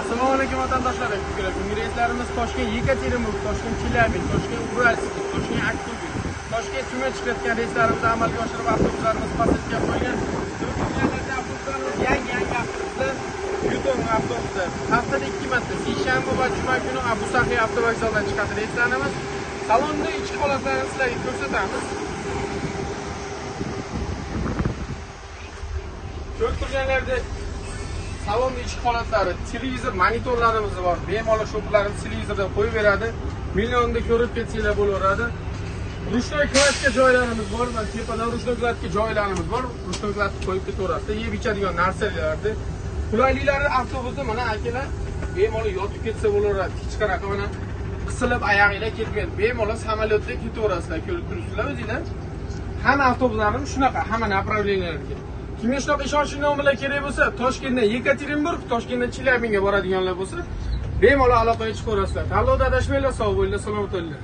Assalomu alaykum vatandoshlar. Bugungi reyslarimiz Toshkent Yekaterinburg, Toshkent Chelyabinsk, Toshkent Uralsk, Toshkent Aktobe, Toshkent Tyumen chiqayotgan reyslarimizni amalga oshirib, avtobuslarimiz посадка qo'ygan. Avtobuslarimiz yangi avtobuslar, Yutong avtobuslar. Haftada 2 marta, seshanba va juma kuni Abu Saxiy avtovokzalidan chiqadi reyslarimiz. Salonni ichki holatlarini sizlarga ko'rsatamiz. Ko'rib turganlarda salonning ichki holatlari, televizor monitorlarimiz bor. Bemalol shoplarimiz televizordan qo'yib beradi. Millionda ko'rib ketsanglar bo'laveradi. Ручной кладка joylarimiz bor. Mana tepadan ручной кладка joylarimiz bor. Ручной кладка qo'yib ketaverasiz. Yeb ichadigan narsalarni. Qulayliklari avtobusda mana akalar bemalol yotib ketsa bo'laveradi. Hech qanaqa mana qisilib oyog'inglar ketmaydi. Bemalol samolyotda ketaverasizlar, ko'rib turibsizlar o'zinglar. Hamma avtobuslarimiz shunaqa, hamma направленияларga. Kimga shunaqa ishonchli nomerlar kerak bo'lsa, Toshkentdan Yekaterinburg, Toshkentdan Chelyabinskga boradiganlar bo'lsa, bemalol aloqaga chiqaverasizlar. Tanlovda adashmanglar, sog' bo'linglar, salomat bo'linglar.